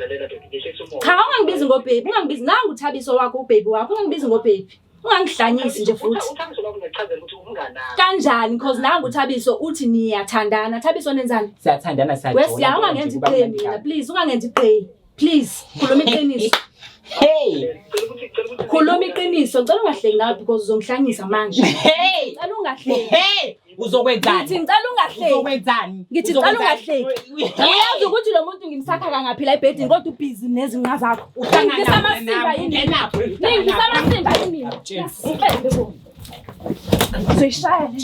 Lalela baby, ngehlisa umoya. Cha, ungangibizi ngobaby, ungangibizi nangu uThabiso wakho ubaby wakho, ungangibizi ngobaby. Ungangihlanyisi nje futhi. UThabiso wakho ngiyachazela ukuthi umnganami. Kanjani cause nangu uThabiso uthi niyathandana. Thabiso nenzani? Siyathandana siyajola. Wesiya ungangenzi iqeyi mina, please ungangenzi iqeyi. Please, khuluma iqiniso. Hey! Cela ukuthi cela ukuthi Khuluma iqiniso. Ngicela ungahleki nawe because uzongihlanyisa manje. Hey! Ngicela ungahleki. Hey! Uzokwenzani? Ngithi ngicela ungahleki. Uzokwenzani? Ngithi ngicela Uzokwenzani? ungahleki. Uyazi ukuthi lo muntu ngimsakha kangaphi la ebhedini kodwa ubhizi nezinqa zakho. Uhlangana Ningidlisa amasimba yini? Ungenaphi? Ningidlisa amasimba yini mina? Tshela. Ngicele bo. Uzoyishaya le.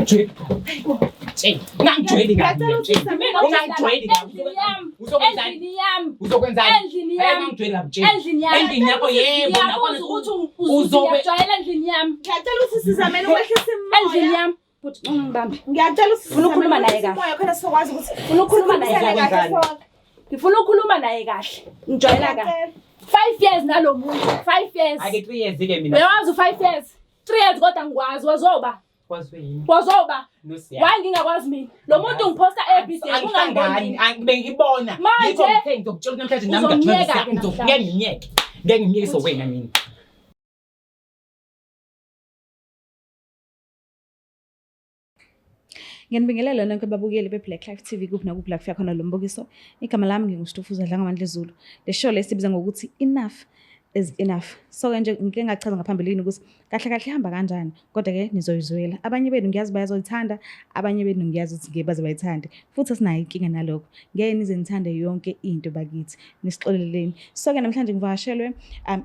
Tshela. Ungangijwayeli kabi mina, tshela. Mina Ungangijwayeli kabi. Endlini yami. Uzokwenzani? Endlini yami. Uzokwenzani? Endlini Hey, yami. ungangijwayeli kabi, tshela. Endlini yami. Endlini yakho yebo. Ngiyakuzwa nakhona ukuthi uzobe- uyajwayela endlini yami. Ngiyacela ukuthi sizamele ukwehlisa Endlini imoya. yami. Bhuti ungangibambi. Ngiyacela ukuthi Ufuna ukukhuluma sizamele naye ukwehlisa kahle. imoya khona sizokwazi ukuthi Ufuna ukukhuluma naye sikhulumisane kahle. kahle sonke. Ngifuna ukukhuluma naye kahle. Ngijwayela kahle. Ngiyacela. 5 years nalo muntu. 5 years. Ake 3 years ke mina. Uyawazi u5 years. 3 years kodwa ngikwazi wazoba. Kwaziwe yini? Wazoba. Nosiya. Why ngingakwazi mina? Lo muntu ngiphosta every day Angihlangani, ungangiboni. bengibona. Manje- Yikho ngithe ngizokutshela ukuthi namhlanje nami Uzomyeka ngiyakujwayela, ke ngizokuyeka namhlanje. ngimyeke. Ngeke ngimyeke sowena mina. Ngiyanibingelela nonke babukeli be-Black Life TV kuphi nakuphi la kufika khona lo mbukiso. Igama lami nginguStufuza Dlangamandla Zulu. Le show le sibiza ngokuthi Enough is Enough. So-ke nje ngike ngachaza ngaphambilini ukuthi kahle kahle ihamba kanjani, kodwa-ke nizoyizwela. Abanye benu ngiyazi bayazoyithanda, abanye benu ngiyazi ukuthi ngeke baze bayithande. Futhi asinayo inkinga nalokho. Ngeke nize nithande yonke into bakithi. Nisixoleleni. So-ke namhlanje ngivakashelwe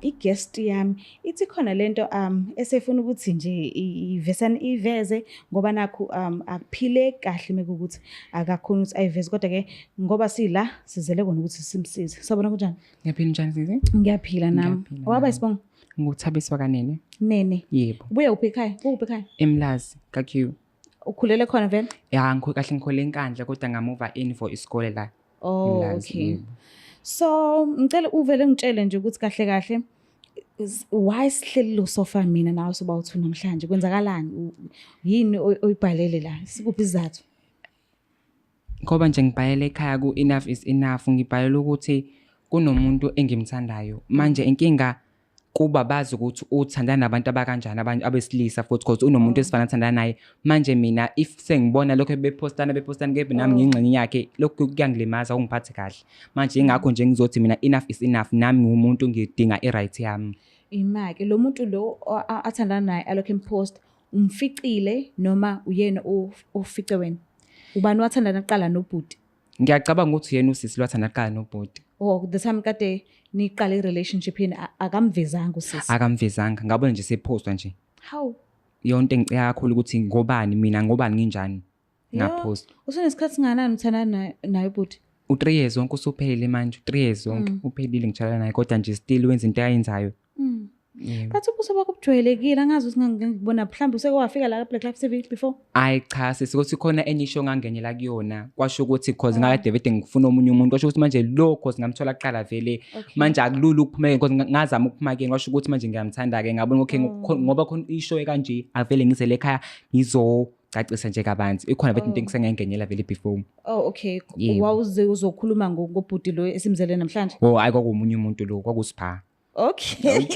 i-guest yami. Ithi khona lento esefuna ukuthi nje ivesane iveze ngoba nakhu akuphile kahle mekukuthi akakhona ukuthi ayiveze kodwa ke ngoba sila sizele kona ukuthi simsize. Sabona kunjani? Ngiyaphila njani sisi? Ngiyaphila nami. Ngiyaphila Waba nami. isibongo Nguthabiswa kanene. Nene. Yebo. Ubuye uphi ekhaya? Ukuphi ekhaya? Emlazi ka-Q. Ukhulele khona vele? Ya ngikho kahle ngikhole eNkandla kodwa ngamuva in for isikole la. Oh, Emlazi, okay. yebo. So, ngicela uvele ngitshele nje ukuthi kahle kahle why sihleli lo sofa mina nawe soba uthu namhlanje kwenzakalani? Yini oyibhalele la? Sikuphi isizathu? Ngoba nje ngibhalele ekhaya ku enough is enough ngibhalele ukuthi kunomuntu engimthandayo. Manje inkinga kuba bazi ukuthi uthandana nabantu abakanjani abantu abesilisa futhi because unomuntu esifana athandana naye. Manje mina if sengibona lokho bepostana bepostana kephi nami ngingxenye yakhe lokhu kuyangilimaza ungiphathe kahle. Manje ingakho nje ngizothi mina enough is enough nami ngumuntu ngidinga i-right yami. Imake lo muntu lo athandana naye alokho empost umficile noma uyena ofice wena? Ubani wathandana kuqala nobhuti? Ngiyacabanga ukuthi yena usisi lwathanda kuqala nobhuti. Oh, the time kade niqala i-relationship yenu akamvezanga usisi. Akamvezanga ngabona nje sepostwa nje. How? Yonke engicika kakhulu ukuthi ngobani mina ngobani nginjani Yo, ngaphost. Usunesikhathi singanani uthandana naye ubhuti? U3 years wonke usuphelile manje u3 years wonke uphelile ngitshala naye kodwa nje still wenza into ayenzayo. Yebo. But ubuso bakho bujwayelekile angazi ukuthi ngingakubona mhlawumbe useke wafika la Black Life TV before. Ayi cha sisi ukuthi khona enye isho ngangenela kuyona kwasho ukuthi cause ngakade vele ngifuna omunye umuntu kwasho ukuthi manje lo cause ngamthola kuqala vele manje akulula ukuphuma cause ngazama ukuphuma kuyena kwasho ukuthi manje ngiyamthanda ke ngabona okay ngoba khona isho ekanje avele ngizele ekhaya ngizocacisa nje kabanzi ikhona vele into engisengengenela vele before. Oh okay. Yebo. Wawuze uzokhuluma ngobhuti lo esimzele namhlanje. Oh ayi kwakumunye umuntu lo kwakusipha. Okay.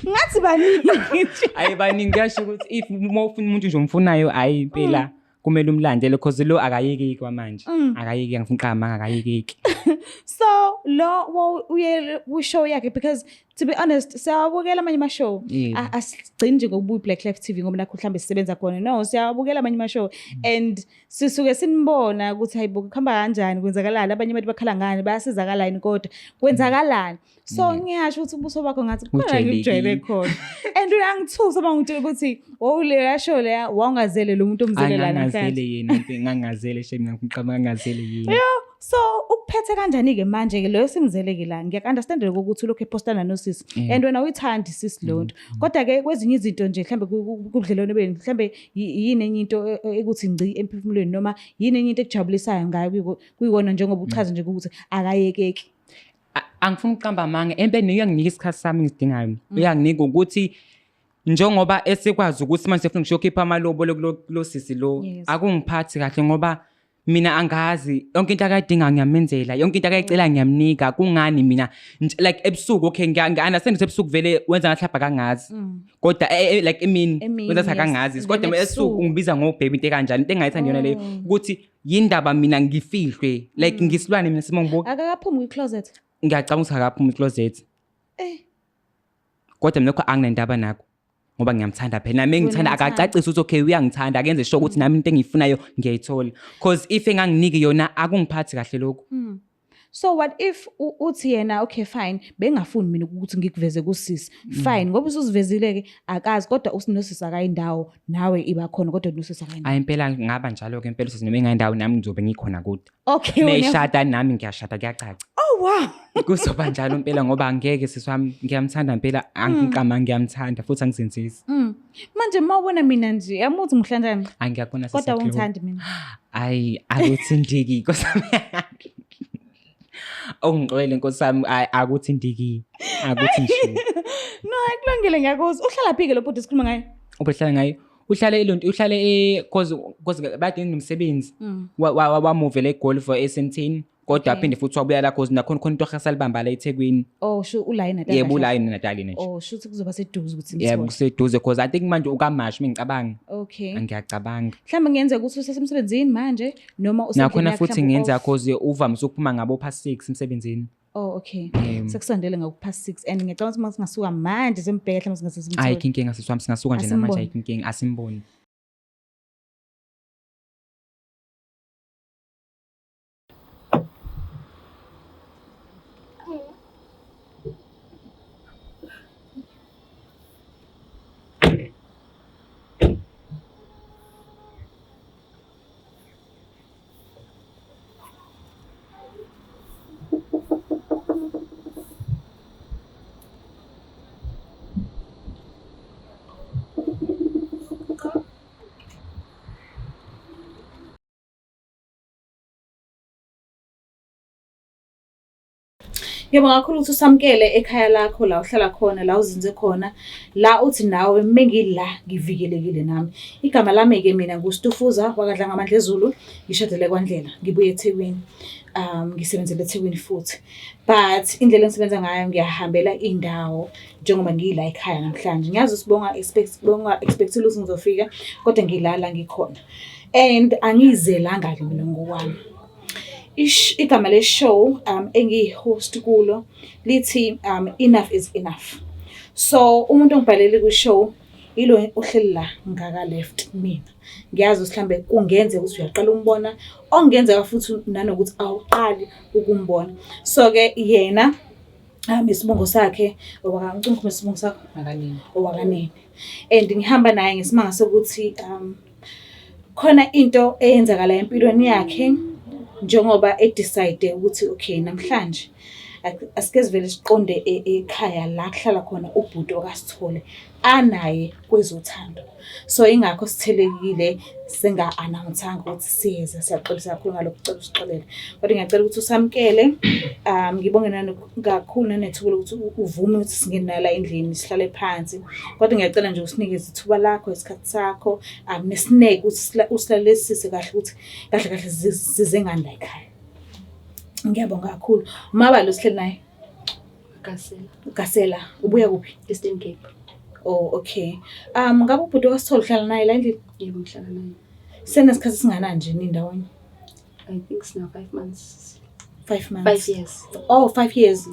Ngathi baningi nje. Ayi baningi kuyasho ukuthi if uma ufuna umuntu nje omfunayo ayi impela kumele umlandele cause lo akayekeki kwamanje. Akayeki angifuni uqamba akayekeki. So lo uye ku-show yakhe because to be honest siyawabukela amanye ama-show. Yebo. Asigcini nje ngokubuya i-Black Life TV ngoba nakho mhlawumbe sisebenza khona. No, siyawabukela amanye ama-show and sisuke sinibona ukuthi hayibo kuhamba kanjani kwenzakalani abanye abantu bakhala ngani bayasizakalani kodwa kwenzakalani. So ngiyasho ukuthi ubuso bakho ngathi khona Ujwayelekile. ngikujwayele khona. And uyangithusa uma ngitshela ukuthi wawuleya show leya wawungazele lo muntu omzele la namhlanje. Angangazele yena mfe ngangazele shame ngicabanga ngangazele yena. So ukuphethe kanjani ke manje ke loyo simzele ke la ngiyaku-understand lokho ukuthi ulokhu epostana nosisi and wena uyithandi sisi leyo nto kodwa ke kwezinye izinto nje mhlambe kubudlelwano benu mhlambe yini enye into ekuthi ngci emphefumulweni noma yini enye into ekujabulisayo ngayo kuyikona njengoba uchaza nje ukuthi akayekeki. Angifuni ukuqamba amanga empeleni uyanginika isikhathi sami engisidingayo. Uyanginika ukuthi njengoba esikwazi ukuthi manje sefuna ngisho khipha amalobolo kulo sisi lo akungiphathi kahle ngoba Mina angazi, yonke into akayidinga ngiyamenzela, yonke into akayicela ngiyamnika. Kungani mina like ebusuku, okay, ngiya-understand ukuthi ebusuku vele wenza ngathi hlampe akangazi. Kodwa like emini Emini, wenza ngathi yes. akangazi. And Kodwa then ebusuku ebusuku. ungibiza ngobhebi, into ekanjani, into engayithandi yona leyo. Oh. Ukuthi yindaba mina ngifihlwe, like ngisilwane mina simongibuka. Akakaphumi kwi-closet. Ngiyacabanga ukuthi akaphumi kwi-closet. Eh. Kodwa mina lokho anginandaba nakho. Ngoba ngiyamthanda phela. Nami engithanda Wena uyamthanda. akacacise ukuthi okay uyangithanda, akenze sure ukuthi nami into engiyifunayo ngiyayithola. Cause if enganginiki yona akungiphathi kahle lokho. So what if uthi yena okay fine, bengafuni mina ukuthi ngikuveze kusisi. Fine, ngoba usuzivezile ke akazi, kodwa usinosisi akayindawo, nawe iba khona kodwa unosisi akayindawo. Hayi impela ngaba njalo ke impela usisi, noma engayindawo nami ngizobe ngikhona kude. Okay, wena. Meshada nami ngiyashada, kuyacaca. Oh wow. Kuzoba njalo impela ngoba angeke sisi wami, ngiyamthanda impela, angiqama ngiyamthanda futhi angizenzisi. Manje mawubona mina nje, yamuthi ngihlanjani? Hayi ngiyakubona sisi. Kodwa Aklo. ungithandi mina. Ayi akuthintiki Nkosi yami. Ungixolele Nkosi yami, ayi akuthintiki. Akuthi nje. No, akulungile, ngiyakuzwa. Uhlala phi ke lo bhuti sikhuluma ngaye? Ubehlala ngayo. Uhlale elonto, uhlale e cause cause bade nomsebenzi. Wamuvela eGoli for eSentini. Kodwa aphinde futhi wabuya la cause nakhona khona into ohasalibamba la eThekwini. Oh, sho ula eNatal. Yebo, ula eNatal nje. Oh, shuthi kuzoba seduze ukuthi Yebo, ngithole. kuseduze cause I think manje ukaMashi mengicabanga. Okay. Ngiyacabanga. Mhlawumbe kungenzeka ukuthi usesemsebenzini manje noma usendlini Nakhona yakhe, futhi mhlawumbe ngenza off. cause uvamise ukuphuma ngabo past 6 emsebenzini. Oh, okay. Yebo. Sekusondele ngaku past 6 and ngiyacabanga ukuthi uma singasuka manje simbheke mhlawumbe singase simthole. Ayikho inkinga sisi wami, singasuka nje namanje, Asimbone. ayikho inkinga, asimboni. Ngiyabonga kakhulu ukuthi usamukele ekhaya lakho, la uhlala khona, la uzinze khona, la uthi nawe mengila ngivikelekile nami. Igama lami-ke mina nguStufuza wakaDlangamandla eZulu, ngishadele kwaNdlela, ngibuye eThekwini. Ngisebenzele eThekwini futhi. But indlela engisebenza ngayo ngiyahambela iy'ndawo njengoba ngila ekhaya namhlanje. Ngiyazi ukuthi bonga-expect-ile ukuthi ngizofika, kodwa ngila la ngikhona. And angiyizelanga-ke mina ngokwami. Igama le-show engiyi-host kulo lithi Enough is Enough. So umuntu ongibhalele kwi-show ilo ohleli la ngaka left mina. Ngiyazi ukuthi mhlambe kungenzeka ukuthi uyaqala ukumbona, okungenzeka futhi nanokuthi awuqali ukumbona. So-ke yena isibongo sakhe ngicela ungikhumbuze isibongo sakho. Makanini. Owakanini. And ngihamba naye ngesimanga sokuthi khona into eyenzakala empilweni yakhe njengoba e-decide ukuthi okay namhlanje asike sivele siqonde ekhaya la kuhlala khona ubhuti okaSithole anaye kwezothando. So ingakho sithelekile singa-announce-anga ukuthi siyeza, siyaxolisa kakhulu ngalokho, cela usixolele. Kodwa ngiyacela ukuthi usamukele, ngibonge kakhulu nanethuba lokuthi uvume ukuthi singene nawe la endlini sihlale phansi. Kodwa ngiyacela nje usinikeze ithuba lakho, isikhathi sakho, nesineke ukuthi usilalelisise kahle ukuthi kahle kahle size ngani la ekhaya. Ngiyabonga kakhulu. Umabalo sihleli naye? Gasela. Gasela, ubuya kuphi? Eastern Cape. Oh, okay. Ngabe ubhuti okaSithole uhlala naye la endlini? Yebo, ngihlala naye. Senesikhathi esinganani nje nindawonye? I think sina 5 months. 5 months. 5 years. Oh, 5 years.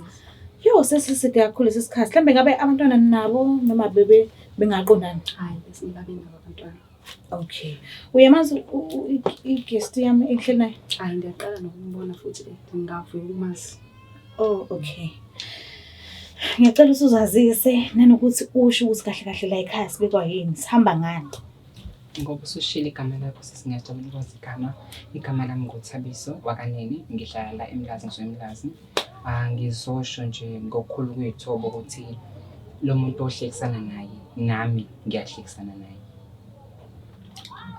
Yo, sesiside kakhulu lesi sikhathi. Mhlambe ngabe abantwana ninabo noma bebe bengaqondani? Hayi, besingabe nabo abantwana. Okay. Uyamazi i-guest yami engihleli naye? Hayi, ngiyaqala nokumbona futhi ngingavuyi ukumazi. Oh, okay. Ngiyacela ukuthi uzazise nanokuthi usho ukuthi kahle kahle la ekhaya sibekwa yini, sihamba ngani? Ngoba usushilo igama lakho sisi, ngiyajabula ukwazi igama. Igama lami nguThabiso wakanene, ngihlala la eMlazi, ngisuka eMlazi. Ngizosho nje ngokukhulu kuyithoba ukuthi lo muntu ohlekisana naye, nami ngiyahlekisana naye.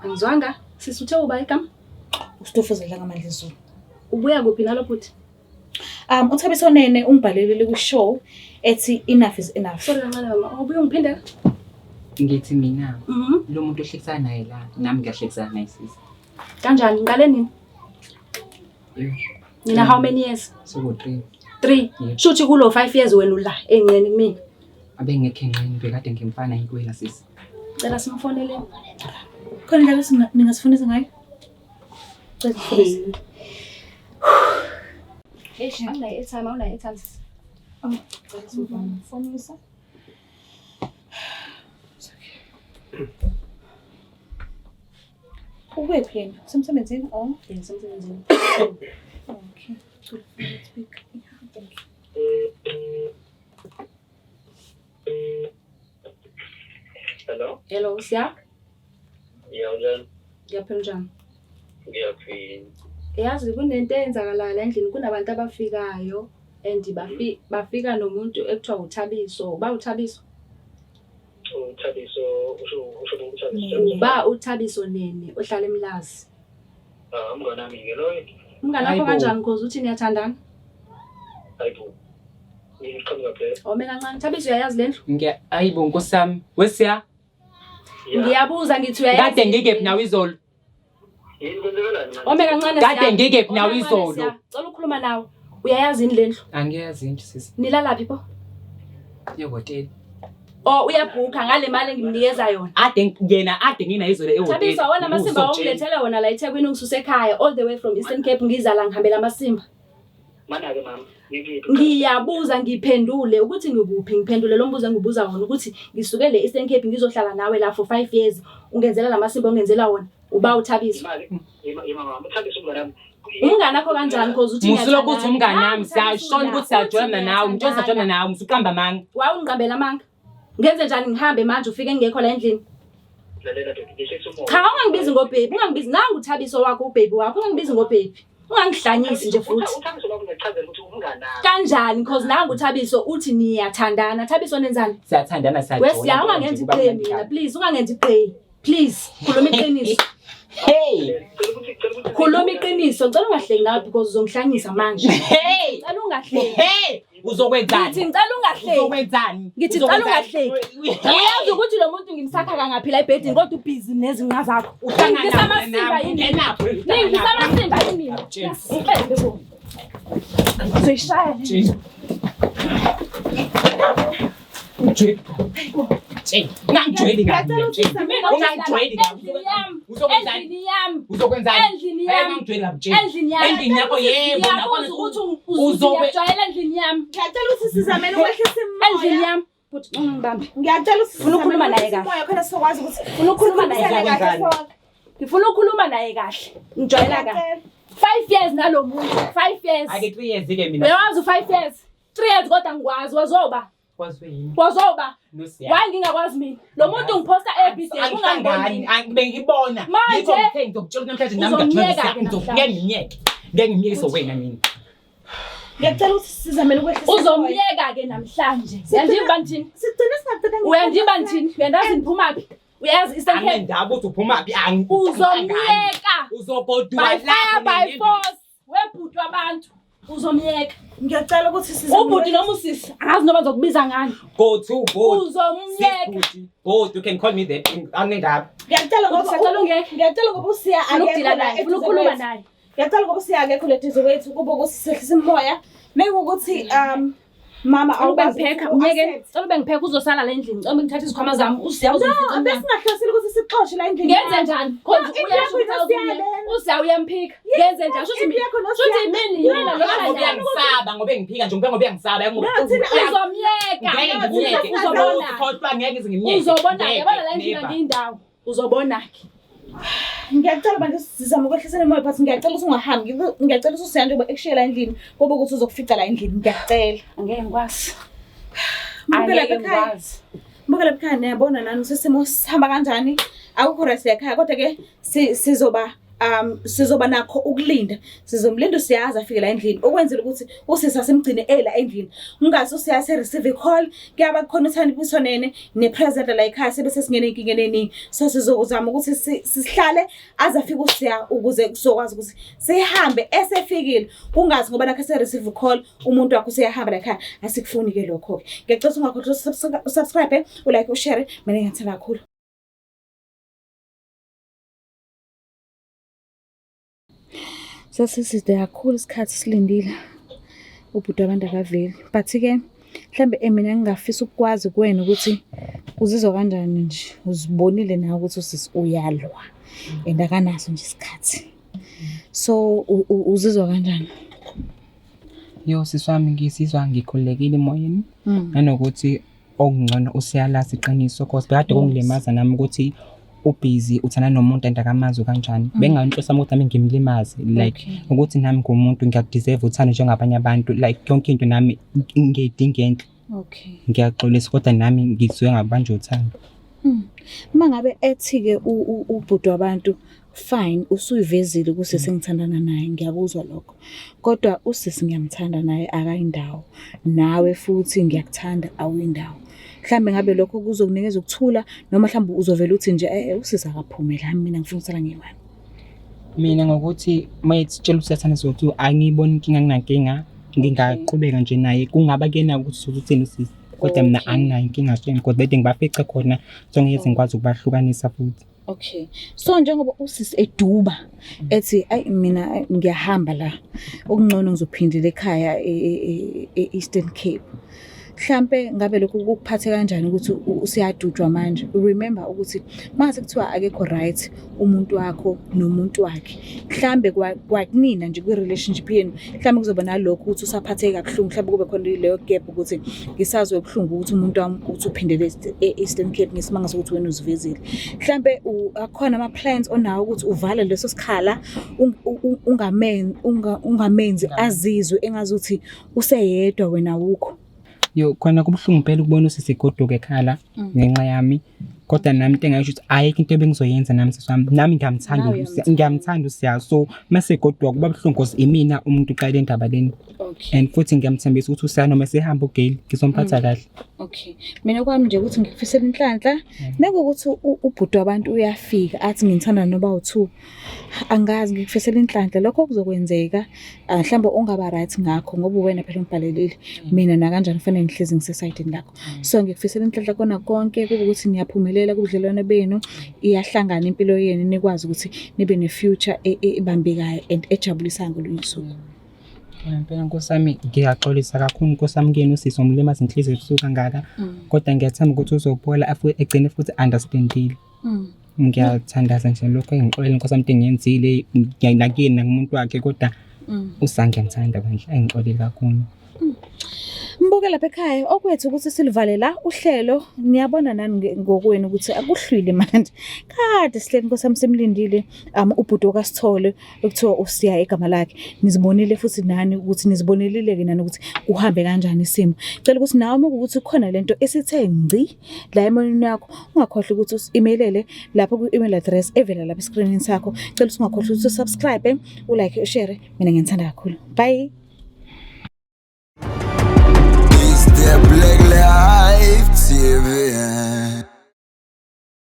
Angizwanga, sisi uthe uba igama? UStufuza Dlangamandla Zulu. Ubuya kuphi nalo bhuti? UThabiso Nene ungibhalelile kwi-show ethi Enough is Enough. Sorry kancane mama, ubuye ungiphindela? Ngithi mina, lo muntu ohlekisana naye la, nami ngiyahlekisana naye sisi. Kanjani? Ngiqale nini? Mina how many years? Soku-3. 3. Yeah. Shuthi kulo 5 years wena ula engqeni kumina. Abengekho engqeni bekade ngimfana yikwena sisi. Cela simfonele. Khona indlela ningasifundisa ngayo? Cela sifundise. Eish, awunayo airtime, awunayo airtime sisi. Fonisa. Uwephi yena? Usemsebenzini or? Yeah, semsebenzini. Okay. Good. Speak. Yeah, thank you. Hello? Hello, siya. Yeah, unjani? Ngiyaphila njani? Ngiyaphila. Yazi kunento eyenzakalayo la endlini, kunabantu abafikayo and bafika nomuntu ekuthiwa uThabiso. Uba uThabiso? UThabiso, usho uThabiso. Uba uThabiso Nene ohlala eMlazi. Ah, umngane wami-ke loyo. Umngane wakho Hayibo. kanjani cause uthi niyathandana? Hayibo. Ngiqhamuka phela. Ome kancane. Thabiso uyayazi le ndlu? Ngiya ayibo nkosi yami. Wesiya. Yeah. Ngiyabuza ngithi uyayazi. Kade ngikephi nawe izolo? Yini kwenzekalani manje? Ome kancane Kade siya. ngikephi Ome nawe kancane, izolo? siya. Cela ukukhuluma nawe. Uyayazi yini le ndlu? Angiyazi nje sisi. Nilalaphi po? Ehhotela. Oh uyabhukha ngale mali engimnikeza yona. Ade yena ade nginayo izolo ehhotela. Thabiso awona amasimba Uzokutshela. ongilethele wona la eThekwini ungisuse ekhaya all the way from Eastern Cape ngiza la ngihambela amasimba. Mana-ke mama, ngikuphi? Ngiyabuza ngiphendule ukuthi ngikuphi ngiphendule lo mbuzo engibuza wona ukuthi ngisuke le Eastern Cape ngizohlala nawe la for 5 years ungenzela lamasimba ongenzela wona uba uThabiso. Imali, ima mama, uThabiso umngane wami. Umngane wakho kanjani cause uthi Musulo ukuthi niyathandana. umngane wami Nangu Thabiso siyashona la, ukuthi siyajwayelana uthi nawe, ngitshela siyajwayelana niyathandana. nawe, musuqamba amanga. Wawungiqambela amanga. Ngenze njani ngihambe manje ufike ngingekho la endlini? Lalela baby, ngehlisa umoya. Cha ungangibizi ngobhebi, ungangibizi nangu uThabiso wakho ubhebi wakho, ungangibizi ngobhebi. Ungangihlanyisi nje futhi. UThabiso wakho ngiyachazela ukuthi umngane wami. Kanjani cause nangu uThabiso uthi niyathandana. Thabiso nenzani? Siyathandana siyajola. Wesiya ungangenzi iqheyi mina please, ungangenzi iqheyi. Please, khuluma iqiniso. Hey! Cela ukuthi cela ukuthi Khuluma iqiniso, ngicela ungahleki nawe because uzongihlanyisa manje. Hey! Ngicela ungahleki. Hey! Uzokwenzani? Ngithi ngicela ungahleki. Uzokwenzani? Ngithi ngicela Uzokwenzani? ungahleki. Uyazi ukuthi lo muntu ngimsakha kangaphila ebhedini kodwa ubhizi nezinqa zakho. Uhlangana Ningidlisa amasimba yini? Ungenaphi? Ningidlisa amasimba yini mina? Ngiyakutshela. Ngicela bo. Uzoyishaya le. Ungangijwayeli kabi. Mina Ungangijwayeli kabi. Endlini yami. Uzokwenzani? Endlini yami. Uzokwenzani? Endlini Hey, yami. ungangijwayeli kabi, Tshela. Endlini yami. Endlini yakho yebo. Ngiyabuza ukuthi Uzobe- uyajwayela endlini yami. Ngiyacela ukuthi sizamele ukwehlisa Endlini imoya. yami. Futhi ungangibambi. Ngiyacela ukuthi Ufuna ukukhuluma sizamele naye ukwehlisa kahle. imoya khona sizokwazi ukuthi Ufuna ukukhuluma naye sikhulumisane kahle. kahle sonke. Ngifuna ukukhuluma naye kahle. Ngijwayela kahle. Ngiyacela. 5 years nalo muntu. 5 years. Ake 3 years ke mina. Uyawazi u5 years. 3 years kodwa ngikwazi wazoba. Kwazi yini? Wazoba. Nosiya. Why ngingakwazi mina? Lo muntu ngiposta every day Angihlangani, ungangiboni. bengibona. Manje- Yikho ngithe ngizokutshela namhlanje nami Uzomyeka ngiyajwayela ke ngizofika ngimyeke. Ngeke ngimyeke wena mina. Ngiyacela ukuthi sizamele ukwehlisa imoya. Uzomyeka ke namhlanje. Uyandiva nthini? Sigcine singagcina Uyandiva nthini? Uyandazi ngiphumaphi? Uyazi Eastern Cape. Angendaba ukuthi uphumaphi Uzomyeka. Uzogoduka By fire by lapho. force. Webhuti wabantu. Uzomyeka. Ngiyacela ukuthi sizamele Ubhuti noma usisi angazi noma ngizokubiza ngani. Go to go. Uzomyeka. Go, you can call me that. Angendaba. Ngiyacela ngoba Usacela ungekho. Ngiyacela ngoba usiya Ufuna ukudila akekho la naye, ufuna eduze ukukhuluma kwethu. naye. Ngiyacela ngoba usiya akekho le duze kwethu kube ukuthi sehlisa imoya. Mekuwukuthi mama Cela ube awukwazi ngiphekha, ukuthi myeke. u-accept. Cela ube ngiphekha uzosala la endlini. Cela ngithathe izikhwama zami usiya No, uzomfica emnyango. besingahlosile ukuthi sixoshe la endlini. Ngenze njani? Cause No, indlu uyasho yakho ukuthi inosiya awuzumyeka. lena. Usiya uyamphika. Ngenze njani? Shuthi Indlu yakho shuthi nosiya. mina yimina lo Ngoba hlanya. uyangisaba ngoba engiphika nje ngoba uyangisaba. No, thina Uzomyeka. Ngeke ngimyeke. Uzobona. Khohlwa ngeke ngize ngimyeke. Uzobona Ngeke, yabona la endlini never. angiyindawo. Uzobona ke. Ngiyacela bantu sizame ukwehlisela imoya but ngiyacela ukuthi ungahambi. Ngiyacela ukuthi usiya njengoba ekushiye la endlini kube ukuthi uzokufica la endlini. Ngiyacela. Angeke ngikwazi. Buka lapha Angeke ekhaya. ngikwazi. Buka lapha ekhaya niyabona nani sesimo sihamba kanjani. Akukho right ekhaya kodwa ke sizoba sizoba nakho ukulinda. Sizomlinda usiyazi afike la endlini ukwenzela ukuthi usisi asimgcine ela endlini. Ungazi usiyazi receive call kuyaba khona uThabiso Nene nepresenter la ekhaya sebe sesingene enkingeni eningi. So sizozama ukuthi sihlale aze afike usiya ukuze sizokwazi ukuthi sihambe esefikile. Kungazi ngoba nakho ese receive call umuntu wakho useyahamba la ekhaya. Asikufuni ke lokho ke. Ngiyacela ungakhohlwa usubscribe, ulike, ushare. Mina ngiyathanda kakhulu. Sasiside kakhulu isikhathi silindile. Ubhuti wabantu akaveli. But-ke mhlambe mina ngingafisa ukukwazi kuwena ukuthi uzizwa kanjani nje. Uzibonile nawe ukuthi usisi uyalwa and akanaso nje isikhathi. So uzizwa kanjani? Yo sisi wami, ngizizwa ngikhululekile emoyeni, nanokuthi okungcono usiyalazi iqiniso, cause bekade kungilimaza nami ukuthi ubhizi uthanda nomuntu and akamazi kanjani. Bengayinhloso yami ukuthi nami ngimlimaze, like ukuthi nami ngumuntu, ngiyakudeserve uthando njengabanye abantu, like yonke into nami ngiyidinga enhle. Ngiyaxolisa, kodwa nami ngisuke ngabanjwa uthando. Uma ngabe ethi-ke ubhuti wabantu, fine, usuyivezile ukuthi sengithandana naye, ngiyakuzwa lokho. Kodwa usisi ngiyamthanda naye akayindawo. Nawe futhi ngiyakuthanda awuyindawo. Mhlambe ngabe lokho kuzokunikeza ukuthula noma mhlawumbe uzovela uthi nje usisi akaphume la, mina ngifuna ukusala ngiyi-one. Mina ngokuthi uma etshela ukuthi uyathanda sokuthi angiyiboni inkinga, nginankinga, ngingaqhubeka nje naye, kungaba kuyena ukuthi uthini usisi. Kodwa mina anginayo inkinga shame, kodwa bede ngibafice khona, so ngeke ngikwazi ukubahlukanisa futhi. Okay. So njengoba usisi eduba ethi ayi mina ayi, ngiyahamba la, okungcono ngizophindela ekhaya e-Eastern Cape. Mhlambe ngabe lokho kukuphathe kanjani ukuthi usiyadujwa manje? Remember ukuthi mase kuthiwa akekho right umuntu wakho nomuntu wakhe. Mhlambe kwakunina nje kwi-relationship yenu, mhlambe kuzoba nalokho ukuthi usaphatheke kabuhlungu, mhlambe kube khona leyo gap ukuthi ngisazwe ubuhlungu ukuthi umuntu wami uthi uphindele e-Eastern Cape ngesimanga sokuthi wena uzivezile. Mhlambe akhona ama-plans onawo ukuthi uvale leso sikhala, ungamenzi azizwe engazuthi useyedwa wena awukho. Yo khona kubuhlungu impela ukubona usisi egoduka ekhala ngenxa yami. Kodwa nami into engasho ukuthi ayikho into ebengizoyenza nami sisi wami. Nami ngiyamthanda Nawe uSiya, ngiyamthanda uSiya. So mase egoduka kuba buhlungu because imina umuntu uqale le ndaba leni. And futhi ngiyamthembisa ukuthi uSiya noma esehamba ugeli ngizomphatha kahle. Okay. Mina kwami nje ukuthi ngikufisela inhlanhla. Mekuwukuthi ubhuti wabantu uyafika athi ngithanda noba u2. Angazi, ngikufisela inhlanhla lokho kuzokwenzeka. Mhlawumbe ungaba right ngakho ngoba uwena phela ungibhalelile. Mina nakanjani kufanele ngihlezi ngisesayidini lakho. So ngikufisela inhlanhla kona konke, kube ukuthi niyaphumelela kubudlelwane benu, iyahlangana impilo yenu, nikwazi ukuthi nibe ne-future ebambekayo and ejabulisayo ngolunye usuku. Khona impela Nkosi yami, ngiyaxolisa kakhulu Nkosi yami kuyena usisi omlimaza inhliziyo ebusuku kangaka. Kodwa ngiyathemba ukuthi uzophola egcine futhi understandile. Ngiyathandaza nje lokho, engixolele Nkosi yami into engiyenzile nakuyena nakumuntu wakhe, kodwa usangiyamthanda bandla, engixolele kakhulu. Mbuke lapha ekhaya, okwethu ukuthi silivale la uhlelo, niyabona nani ngokwenu ukuthi akuhlwile manje. Kade sihleli Nkosi yami simlindile ubhuti okaSithole ekuthiwa uSiya igama lakhe. Nizibonile futhi nani ukuthi nizibonelile-ke nani ukuthi kuhambe kanjani isimo. Cela ukuthi nawe uma kuwukuthi kukhona lento esithe ngci la emoyeni wakho, ungakhohlwa ukuthi usi-emailele lapho ku-email address evela lapha eskrinini sakho. Cela ukuthi ungakhohlwa ukuthi usubscribe, ulike, ushare. Mina nginithanda kakhulu. Bye.